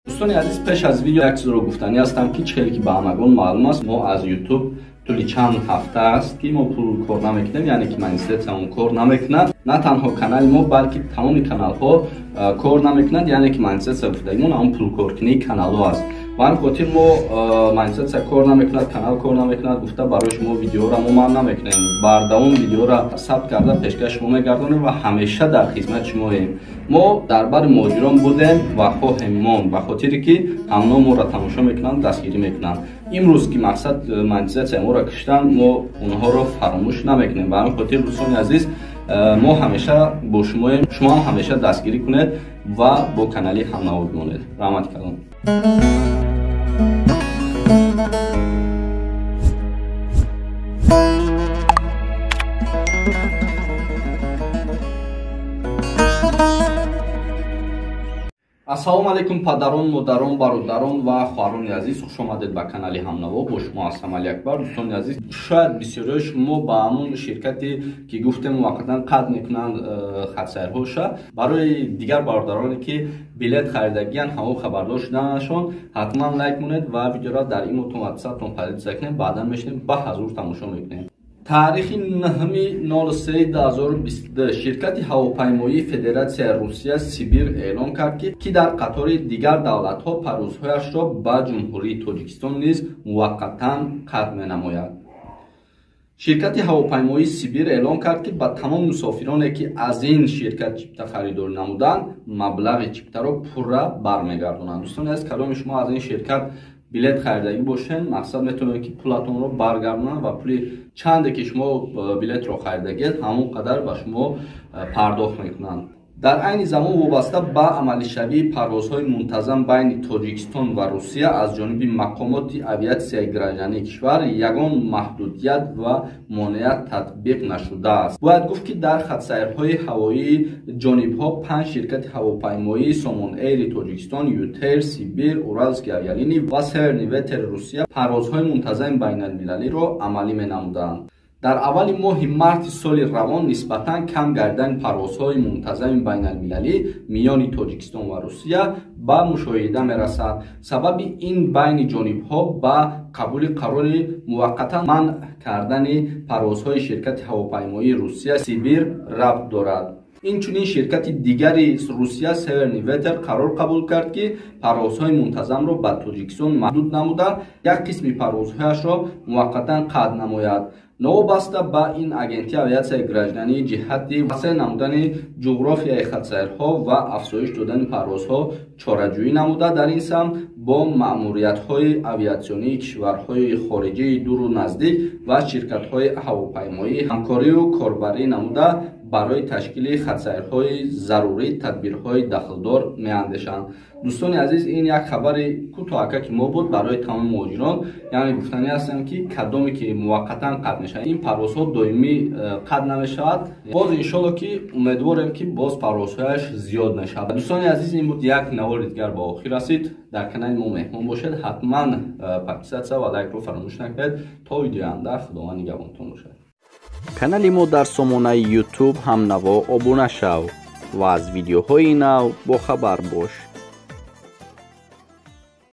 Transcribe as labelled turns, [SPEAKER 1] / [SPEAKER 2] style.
[SPEAKER 1] Дӯстони азиз, пеш аз видео як чизро гуфтанӣ ҳастам, ки чӣ хеле ки ба ҳамагон маълум аст, мо аз YouTube тӯли чанд ҳафта аст, ки мо пул кор намекунем, яъне ки монетизатсиямон кор намекунад. На танҳо канали мо, балки тамоми каналҳо кор намекунад, яъне ки монетизатсия гуфтагимон ҳамон пулкоркунии каналҳо аст. Ба ҳамин хотир мо монетизатсия кор намекунад, канал кор намекунад гуфта барои шумо видеоро мо манъ намекунем. Бардавом видеоро сабт карда пешкаш шумо мегардонем ва ҳамеша дар хизмати шумоем. Мо дар бари муҳоҷирон будем ва хоҳем монд, ба хотире ки ҳамно моро тамошо мекунанд, дастгирӣ мекунанд. Имрӯз ки мақсад монетизатсия моро киштан, мо онҳоро фаромӯш намекунем. Ба ҳамин хотир дӯстони азиз, мо ҳамеша бо шумоем, шумо ҳам ҳамеша дастгирӣ кунед ва бо канали ҳамнаво бимонед. Раҳмати калон. Ассалому алайкум падарон, модарон, бародарон ва хоҳарони азиз, хуш омадед ба канали Ҳамнаво. Бо шумо ҳастам Али Акбар. Дӯстони азиз, шояд бисёриҳои шумо ба ҳамон ширкате ки гуфтем муваққатан қатъ мекунанд хатсайрҳоша, барои дигар бародароне ки билет харидагиянд, ҳамон хабардор шуданашон, ҳатман лайк монед ва видеоро дар имотон ватсаптон поделиться кунед. Баъдан мешинем ба ҳазур тамошо мекунем. Таърихи 9.03.2022 ширкати ҳавопаймоии Федератсияи Русия Сибир эълон кард, ки дар қатори дигар давлатҳо парвозҳояшро ба Ҷумҳурии Тоҷикистон низ муваққатан қатъ менамояд. Ширкати ҳавопаймоии Сибир эълон кард, ки ба тамом мусофироне, ки аз ин ширкат чипта харидорӣ намуданд, маблағи чиптаро пурра бармегардонанд. Дӯстони азиз, кадоми шумо аз ин ширкат билет харидагӣ бошед, мақсад метавонед, ки пулатонро баргардонанд ва пули чанде ки шумо билетро харидагиед, ҳамон қадар ба шумо пардохт мекунанд. Дар айни замон вобаста ба амалишавии парвозҳои мунтазам байни Тоҷикистон ва Русия аз ҷониби мақомоти авиатсияи граждании кишвар ягон маҳдудият ва монеа татбиқ нашудааст. Бояд гуфт, ки дар хатсайрҳои ҳавоии ҷонибҳо 5 ширкати ҳавопаймоии Сомон Эйри Тоҷикистон, Ютейр, Сибир, Уралский авиалиний ва Северный ветер Русия парвозҳои мунтазами байналмилалиро амалӣ менамуданд. Дар аввали моҳи марти соли равон нисбатан кам гардидани парвозҳои мунтазами байналмилалӣ миёни Тоҷикистон ва Русия ба мушоҳида мерасад. Сабаби ин байни ҷонибҳо ба қабули қарори муваққатан манъ кардани парвозҳои ширкати ҳавопаймоии Русия Сибир рабт дорад. Инчунин ширкати дигари Русия Северный ветер қарор қабул кард, ки парвозҳои мунтазамро ба Тоҷикистон маҳдуд намуда, як қисми парвозҳояшро муваққатан қатъ намояд. Новобаста ба ин, агентии авиатсияи гражданӣ ҷиҳати васеъ намудани ҷуғрофияи хатсайрҳо ва афзоиш додани парвозҳо чораҷӯӣ намуда, дар ин самт бо маъмуриятҳои авиатсионии кишварҳои хориҷии дуру наздик ва ширкатҳои ҳавопаймоӣ ҳамкорию корбарӣ намуда, барои ташкили хатсайрҳои зарурӣ тадбирҳои дахлдор меандешанд. Дӯстони азиз, ин як хабари кӯтоҳака ки мо буд барои тамоми муҳоҷирон. Яъне гуфтанӣ ҳастам, ки кадоме ки муваққатан қатъ мешавад, ин парвозҳо доимӣ қатъ намешавад. Боз иншолло ки умедворем, ки боз парвозҳояш зиёд мешавад. Дӯстони азиз, ин буд як навори дигар ба охир расид. Дар канали мо меҳмон бошед, ҳатман подписаться ва лайкро фаромӯш накунед. То видеои оянда Худованд нигаҳбонтон бошад.
[SPEAKER 2] Канали мо дар сомонаи YouTube Ҳамнаво обуна шав ва аз видеоҳои нав бохабар бош.